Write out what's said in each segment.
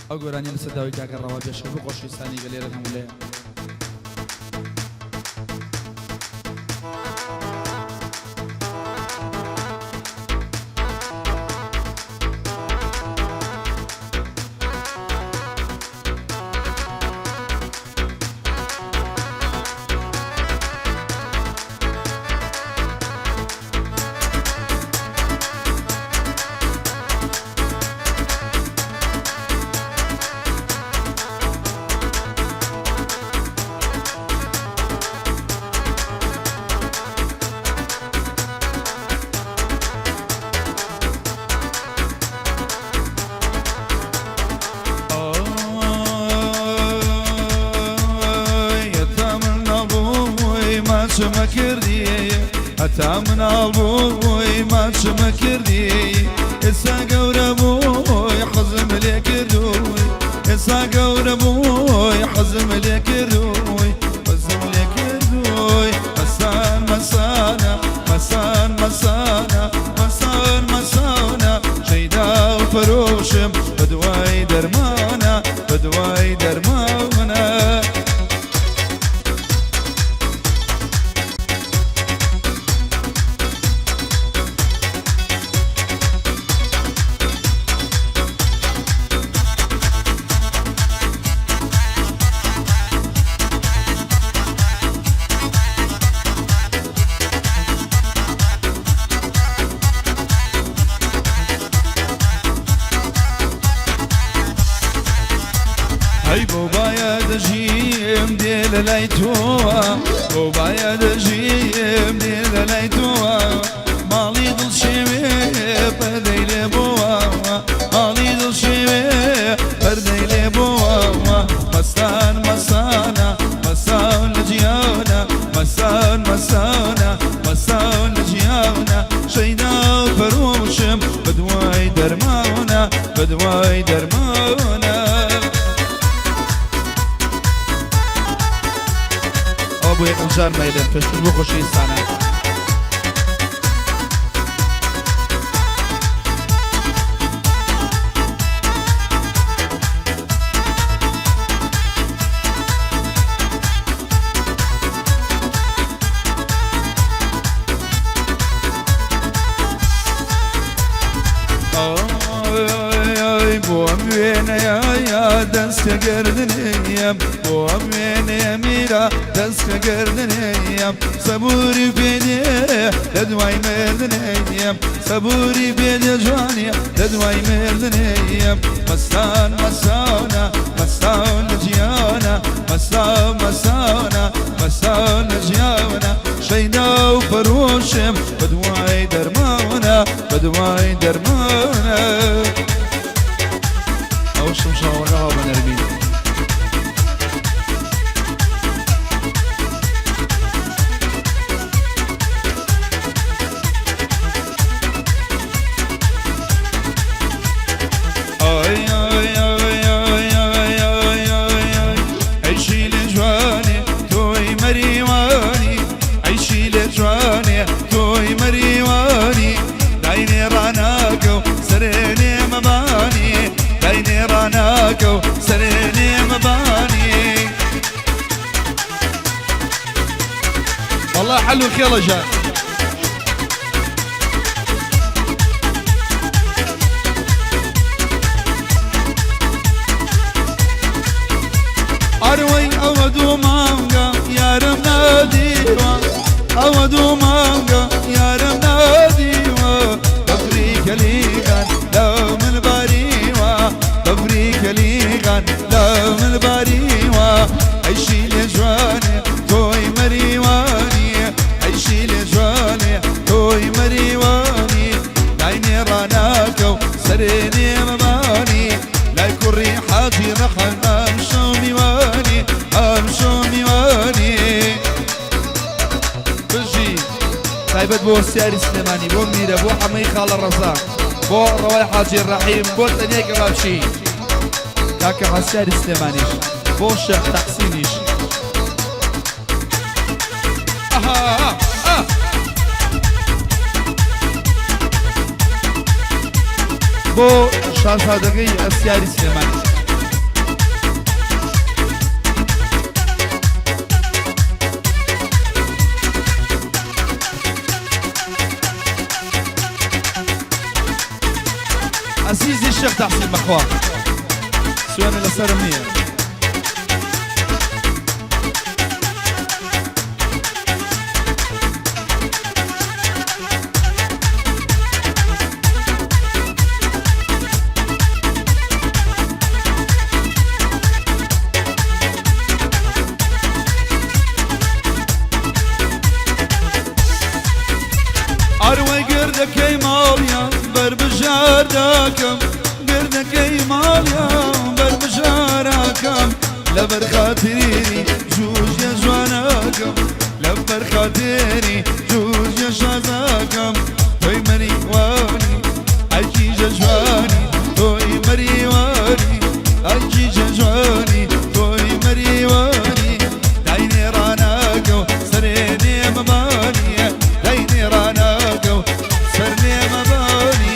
ئەو گۆرانیە لەسەر داوای کاکە ڕەوا بێشکە بۆ خۆشەویستانی گەل لێرەن هەموو لایەن. هەتا مناڵ بووی ماچمە کردی، هەتا مناڵ بووی ماچمە کردی، ئێستا گەورە بووی حەزم لێ کردووی، ئێستا گەورە بووی حەزم لێ کردووی، حەزم لێ کردووی. مەسان مەسانە مەسان مەسانە مەسان مەسانە، شەیدا و پەرۆشم بەدوای دەرمانە، بەدوای دەرمانە. هەی بۆ بایە دەژیم دێ لە لای تۆوە، بۆ بایە دەژیم دێ لە لای تۆوە، ماڵی دڵ شێوێ پەردەی لێ بۆوە، ماڵی دڵ شێوێ پەردەی لێ بۆوە. مەستان مەسانە مەسان لە جیانە، مەسان مەسانە مەسان لە جیانە، شەیدا و پەرۆشم بەدوای دەرمانە، بەدوای دەرمانە. ئەوە بۆ یەکەم جار مەیلم پێشتر بۆ خۆشەویستانە. ئای بۆ ئەم وێنەیە دەستکە گردنیم، بۆ ئەم وێنەیە میرە دەستکە گردنیم، سەبوری پێدێ لە دوای مردنیم، سەبوری پێدێ جوانیە لە دوای مردنیم. مەستان مەسانە مەستان لە جیانە، مەستان مەسانە مەستان لە جیانە، شەیدا و پەرۆشم بەدوای دەرمانە، بەدوای دەرمانە. ئەو شمشاڵەکە هاو بە نەرمی. ئای ئای ئای ئای ئای ئای ئای ئای، عیشی لە جوانێ تۆی مەریوانی، عیشی لە جوانێ تۆی مەریوانی، داینێ ڕاناکە و سەرێنێ مەبانی، داینێ ڕاناکە و سەرێنێ مەبانی. والله حلو خێڵە ژان. ئەروەی ئەوە دوو مانگە یارم نادیوە، ئەوە دوو مانگە یارم نادیوە، بەفری کەلیگان لە من باریوە، بەفری کەلیگان لە من باریوە، ئەیشی لێ جوانێ تۆی مەریوانی، ئەیشی لێ جوانێ تۆی مەریوانی، لاینێ ڕاناکە و سەرێنێ مەمانی، لای کوڕی حاجی ڕەحم ئەمشەو میوانی، ئەمشەو میوانی. بژی تایبەت بۆ سیاری سلێمانی، بۆ میرە، بۆ حەمەی خاڵە ڕەزا، بۆ ڕەوای حاجی ڕەحیم، بۆ تەنیای کەبابچی کاکە حەسیاری سلێمانیش، بۆ شێخ تەحسینیش. ئەها ئا. بۆ شازادەکەی ئەسیاری سلێمانی. عەزیزی شێخ تەحسین بەخوا سوێنە لەسەرم نییە. ئەروەی گردەکەی ماڵیان بەربژار داکەم گردەکەی ماڵیان بەربژاراکەم لەبەر خاتری جوژە جوانەکەم لەبەر خاتری جوژە شازاکەم تۆی مەریوانی ئەکیژە جوانی تۆی مەریوانی ئەکیژە جوانی تۆی مەریوانی داینێ ڕاناکەو سەرێ نێمەبانیە داینێ ڕاناکەو سەر نێمەبانی.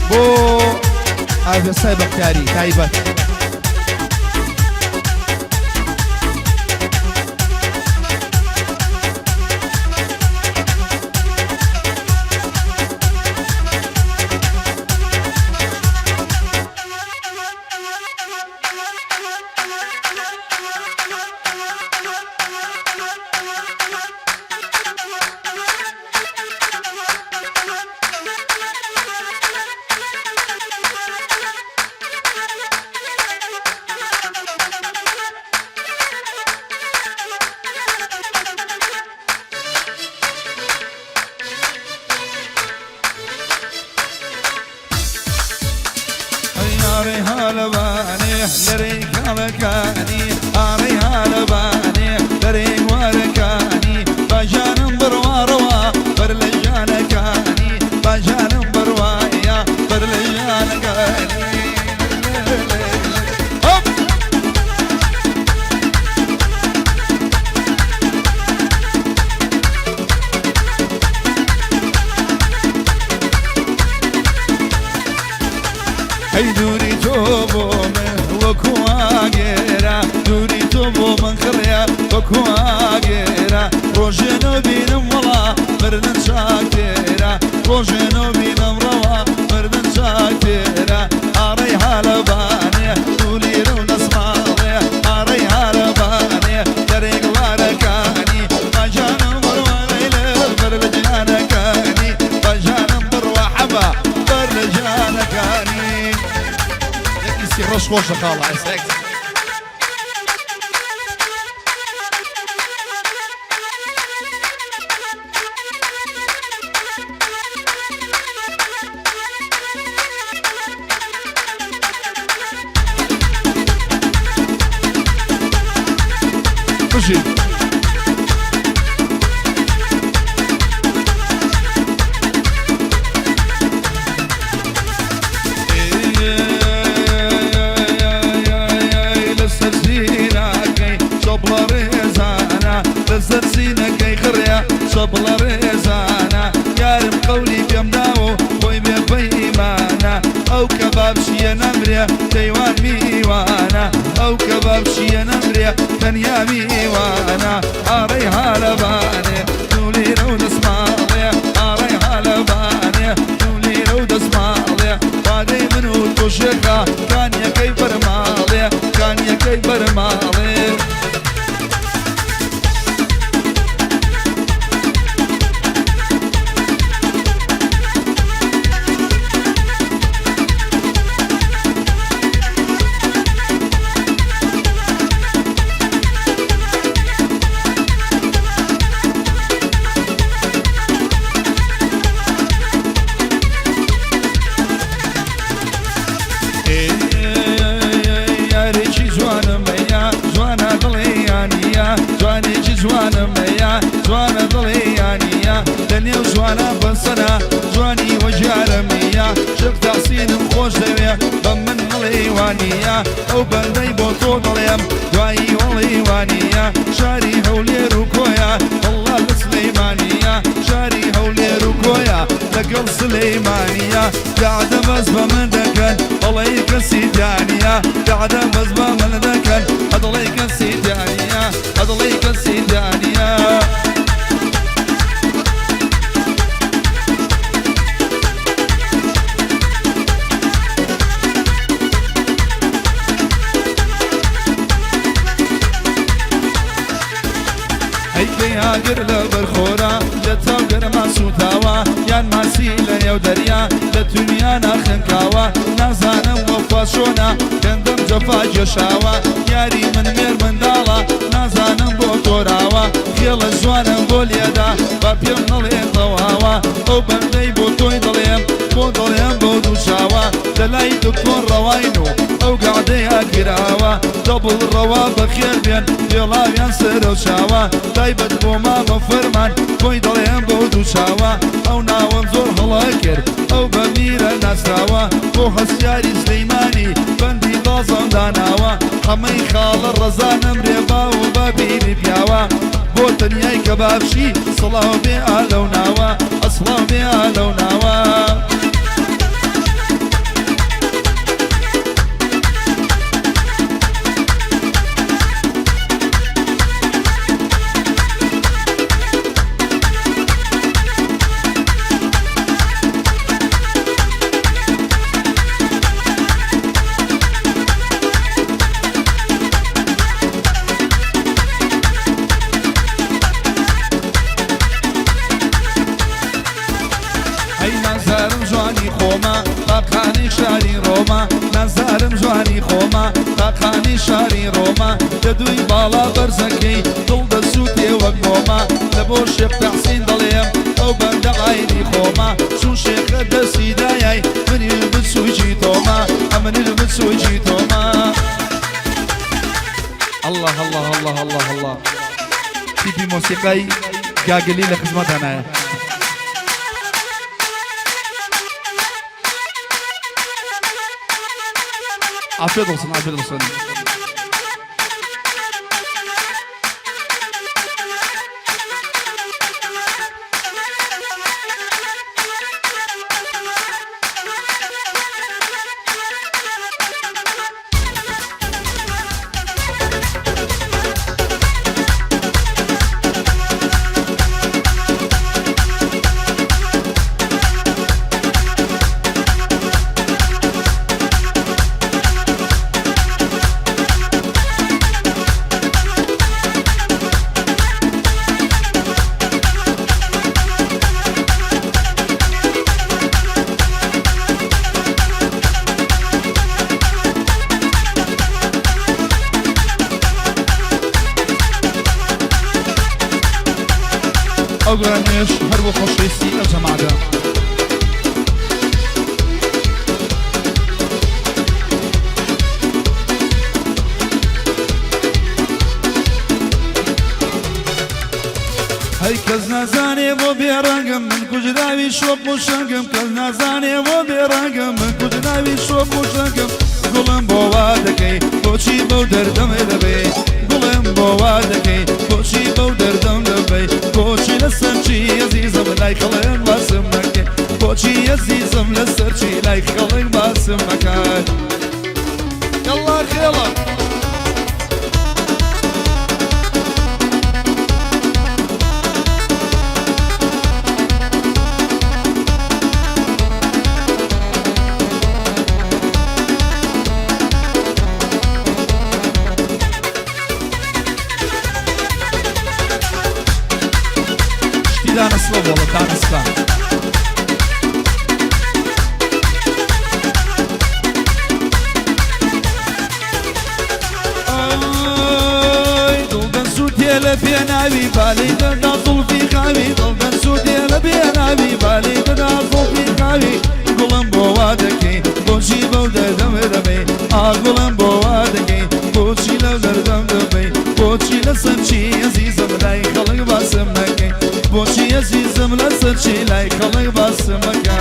بۆ ئاڤێستای بەختیاری تایبەت. ئەی هالەبانێ لەرەی کاڵەکانی ئارەی هالەبانێ لەرەی وارەکانی باژانم بڕواڕەوە بەر لە ژانەکانی باژانم بڕوایە بەر لە ژانەکانی. هەپ! هەی دووری تۆ بۆ من وەکو ئاگێرە دووری تۆ بۆ من خڕێ وەکو ئاگێرە ڕۆژێ نەبینم وەڵا مردن چاکتێرە ڕۆژێ نەبینم ڕەوا مردن چاکتێرە ئاڕەی هالەبانێ دوولیرە و دەسماڵێ ئاڕەی هالەبانێ دەرێک وارەکانی باجانم بڕوا لەیلە بەر لە جانەکانی باجانم بڕوا حەبە بەر لە جانەکانی. یەکی سیڕەش خۆشە خاڵە ئێستا. بژی. لەسەر زینەکەی چۆپڵە ڕێزانە لەسەر زینەکەی خڕێ چۆپڵە ڕێزانە یارم قەولی پێم داوە خۆی بێ پەیمانە ئەو کەبابچییە نەمرێ تەیوان میوانە ئەو کەبابچییە نەمرێ تەنیا میوانە ئاڕەی هالەبانێ دوولیرە و دەسماڵێ ئاڕەی هالەبانێ دوولیرە و دەسماڵێ وادەی من و تۆ شێخە کانیەکەی بەرماڵێ کانیەکەی بەرماڵێ. یارێکی جوانم هەیە جوانە دڵیانیە جوانێکی جوانم هەیە جوانە دڵیانیە لە نێو جوانە بەسەرە جوانی وەجارم نییە شێخ تەحسینم خۆش دەوێ بە من مەڵێی وانییە ئەو بەندەی بۆ تۆ دەڵێم دوایی وەڵی وانییە شاری هەولێر و کۆیە وەڵڵا لە سلەیمانییە شاری هەولێر و کۆیە لەگەڵ سلەیمانییە دەعدە بەس بە من دەکەن ئەڵێی کەسی تیا نییە دەعدە بەس بە من دەکەن ئەدڵێی کەسی تیا نییە ئەدڵێی کەسی تیا نییە. ئەی کەی ئاگر لە بەر خۆرا لە تاو گەرما سووتاوە یان ماسی لە نێو دەریا لە تونیانا خنکاوە نازانم وەفا چۆنە گەندم جەفا کێشاوە یاری من مێر منداڵە نازانم بۆ تۆراوە خێڵە جوانم بۆ لێدا با پێم نەڵێ تەواوە ئەو بەندەی بۆ تۆی دەڵێم بۆ دەڵێم بەو دوو چاوە لە لای دکتۆر ڕەواین و ئەو گەعدەیە گیراوە دەبڵ ڕەوا بەخێر بێن پێڵاویان سەرەو چاوە تایبەت بۆ مامە فەرمان بۆی دەڵێم بەو دوو چاوە ئەو ناوەم زۆر هەڵە کرد ئەو بە میرە ناسراوە بۆ هەستیاری سلەیمانی بەندی تازەم داناوە حەمەی خاڵە ڕەزا نەمرێ باو و باپیری پیاوە بۆ تەنیای کەبابچی سڵاو بێ ئا لەو ناوە ئەسڵاو بێ ئا لەو ناوە. ئەی نازارم جوانی خۆمە تاقانی شاری ڕۆما نازارم جوانی خۆمە تاقانی شاری ڕۆما لە دووی باڵا بەرزەکەی دڵ دەسووتێ وەک مۆمە لە بۆ شێخ تەحسین دەڵێم ئەو بەندە عەینی خۆمە چون شێخە دەستی دایای منیش بچووکی تۆمە ئەمنیش بچووکی تۆمە. اللە اللە اللە اللە اللە تیپی مۆسیقای گاگلی لە خزمەتانایە. Afiyet olsun, afiyet olsun. ئەو گۆرانیەش هەر بۆ خۆشەویستی ئەو جەماعەتە. هەی کەس نازانێ بۆ بێڕەنگم من کوژراوی شۆق و شەنگم کەس نازانێ بۆ بێڕەنگم من کوژراوی شۆق و شەنگم گوڵم بۆ وا دەکەی بۆچی بەو دەردەم دەبەی گوڵم بۆ وا دەکەی بۆچی بەو دەردەم دەبەی بۆچی لەسەر چی ئەزیزم لای خەڵک باسم نەکەی بۆچی ئەزیزم لەسەر چی لای خەڵک باسم مەکەی یەڵڵا خێڵە. شتی دانسڵە بۆڵە دانسڵە. ئای دڵ دەسووتێ لە پێناوی بالەی دەدا زوڵفی خاوی دڵ دەسووتێ لە پێناوی بالەی دەدا زوڵفی خاوی گوڵم بۆ وا دەکەی بۆچی بەو دەردەم دەبەی ئا گوڵم بۆ وا دەکەی بۆچی لەو دەردەم دەبەی بۆچی لەسەر چی ئەزیزم لای خەڵک باسم نەکەی بۆچی ئەزیزم لەسەر باسم مەکە.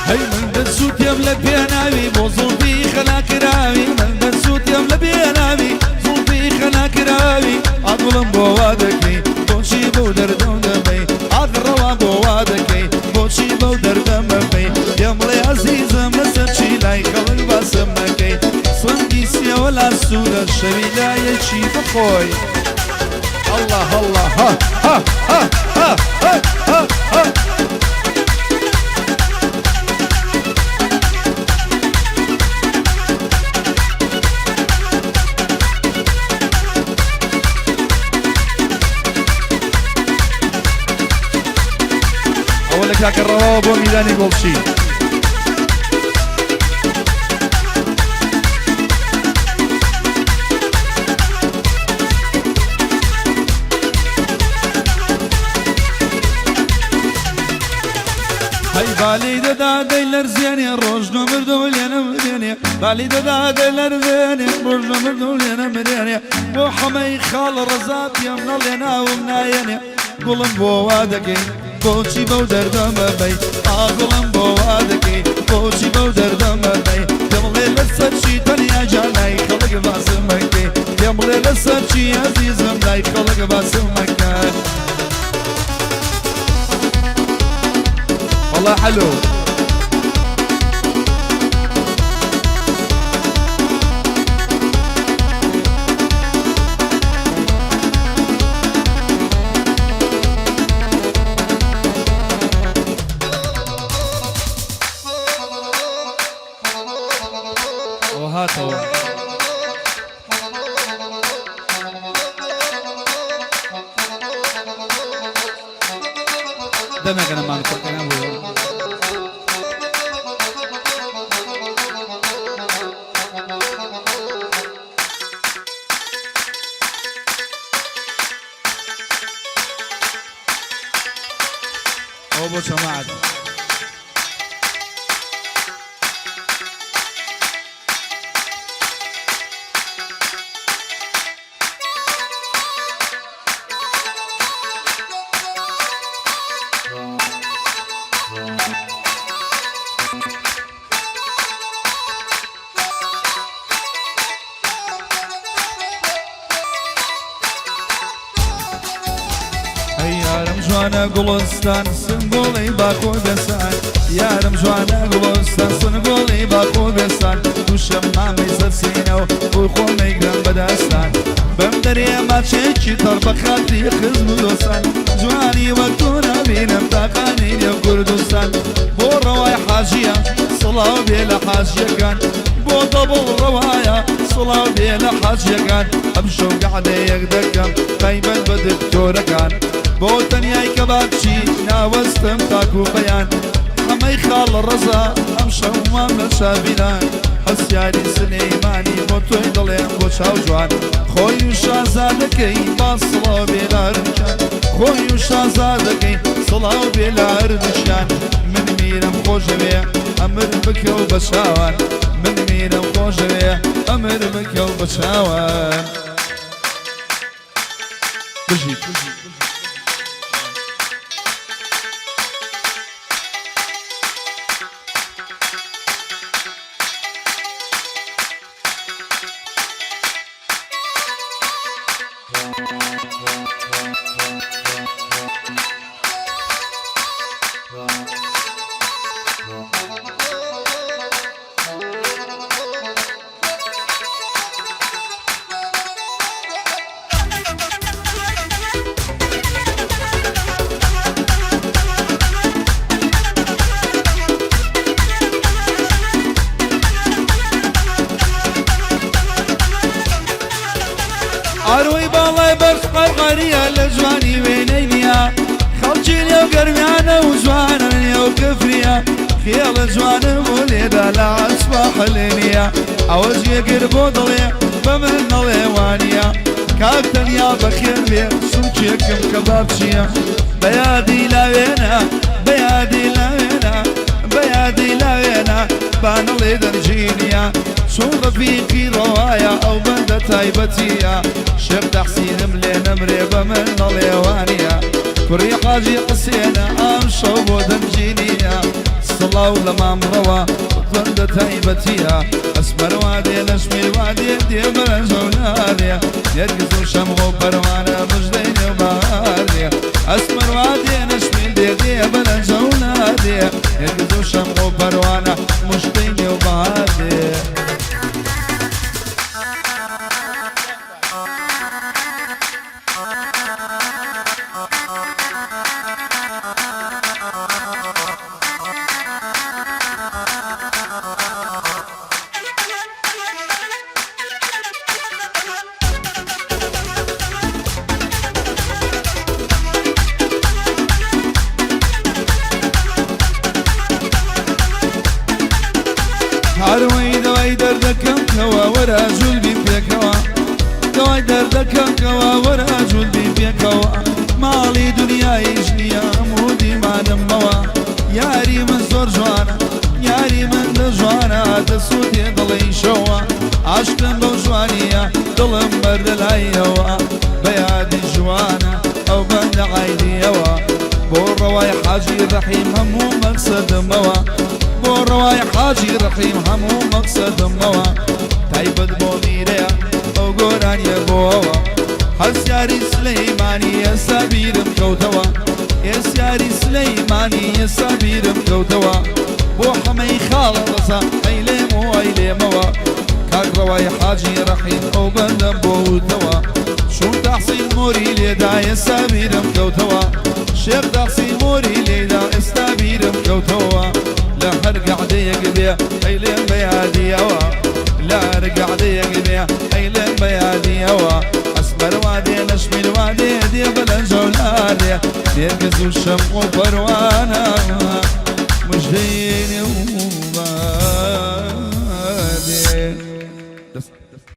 هەی من دەسووتێم لە پێناوی بۆ زوڵفی خەناکراوی، من دەسووتێم لە پێناوی زوڵفی خەناکراوی. ئاگوڵم بۆ وا دەکەی، بۆچی بەو دەردەم دەبەی؟ ئاغڕەوە بۆ وا دەکەی، بۆچی بەو دەردەم بەبەی؟ پێم بڵێ ئەزیزم لەسەر چی لای خەڵک باسم نەکەی؟ سنگی سێوە لا سوورە شەوی لایەکی بخۆی. الله الله ها ها ها ها ها ها ها. ئەوە لە کاکە ڕەواوە بۆ میرانی گۆڵچی. هەی بالی دەدا دەی لەرزێنێ ڕۆژ نۆمردۆ لێنە مرێنێ، بالی دەدا دەی لەرزێنێ ڕۆژ نۆمردۆ لێنە مرێنێ. بۆ حەمەی خاڵ ڕەزا پێم نەڵێ ناوم نایەنێ. گوڵم بۆ وا دەکەی، بۆچی بەو دەردەم بەبەی؟ ئاگوڵم بۆ وا دەکەی، بۆچی بەو دەردەم بەبەی؟ پێم بڵێ لەسەر چی تەنیا جا لای خەڵک باسم مەکەی؟ پێم بڵێ لەسەر چی ئەزیزم لای خەڵک باسم مەکە؟ والله حلو. ئەوە هاتەوە. دەمێکە نەمان کوڕەکەیان بوو. ئەوە بۆ جەماعەت. ئەی یارم جوانە گوڵستان سنگۆڵی باخۆ بێسان، یارم جوانە گوڵستان سنگۆڵی باخۆ بێسان. دووشەم مامەی سەرسینە و بۆی خۆم نەیگرم بەدەستان، بەم دەرێ ماچێکی تەڕ بە خاتری خزم و دۆستان. جوانی وەک تۆ نابینم تاقانی نێو کوردستان. بۆ ڕەوای حاجیە سڵاو بێ لە حاجیەکان، بۆ دەبڵ ڕەوایە سڵاو بێ لە حاجیەکان. ئەم شەو گەعدەیەک دەکەم تایبەت بە دکتۆرەکان، بۆ تەنیای کەبابچی ناوەستم تاکو بەیان. حەمەی خاڵ ڕەزا ئەم شەومان لە چاڤیلان، هەستیاری سلەیمانی بۆ تۆی دڵێم بۆ چاو جوان. خۆی و شازادەکەی با سڵاو بێ لە هەردووکیان، خۆی و شازادەکەی سڵاو بێ لە هەردووکیان. من میرم خۆشەوێ ئەمر بکەو بە چاوان، من میرم خۆشەوێ ئەمر بکەو بە چاوان. بژیت. خێڵە جوانم بۆ لێدا لە عەسپا حلێنیە ئەوە جێگر بۆ دڵێ بە من نەڵێ وانیە کاک تەنیا بەخێر بێ سوچێکم کەباب چییە بە یادی لاوێنە بە یادی لاوێنە بە یادی لاوێنە با نەڵێ دەنگینیە چون ڕەفیقی ڕەوایە ئەو بەندە تایبەتیە شێخ تەحسینم لێ نەمرێ بە من نەڵێ وانیە کوڕی حاجی حسێنە ئەمشەو بۆ دەنگینیە سڵاو لە مام ڕەوا بەندە تایبەتیە ئەسمەر وادێ لەشمیر وادێ دێ بەرەنجە و نادێ نێرگز و شەمغ و پەروانە مژدەی نێو بەهار دێ ئەسمەر وادێ نەشمیل دێ دێ بەرەنجە و نادێ نێرگز و شەمغ و پەروانە مژدەی نێو بەهار دێ. هەروەی دەوای دەردەکەم کەوە وەرە جوول بین پێکەوە دەوای دەردەکەم کەوە وەرە جوول بین پێکەوە ماڵی دنیایش نییە هەموو دیمانمەوە یاری من زۆر جوانە یاری من دە جوانە دەسووتێ دڵی شەوە عاشقم بەو جوانیە دڵم بەردە لایەوە بە یادی جوانە ئەو بەندە عایدیەوە بۆ ڕەوای حاجی ڕەحیم هەموو مەقسەدمەوە بۆ ڕەوای حاجی ڕەحیم هەموو مەقسەدمەوە تایبەت بۆ میرەیە ئەو گۆرانیە بۆەوە هەستیاری سلەیمانی ئێستا بیرم کەوتەوە ئێسیاری سلەیمانی ئێستا بیرم کەوتەوە بۆ حەمەی خاڵە ڕەزا ئەی لێم و ئەی لێمەوە کاک ڕەوای حاجی ڕەحیم ئەو بەندەم بۆ وتەوە چون تەحسین مۆری لێدا ئێستا بیرم کەوتەوە شێخ تەحسین مۆری لێدا ئێستا بیرم کەوتەوە لە هەر گەعدەیەک بێ ئەی لێم بە یادیەوە لە هەر گەعدەیەک بێ ئەی لێم بە یادیەوە ئەسمەر وادێ نەشمیل وادێ دێ بە لەنجەولادێ نێرگز و شەمع و پەروانە مژدەی نێو.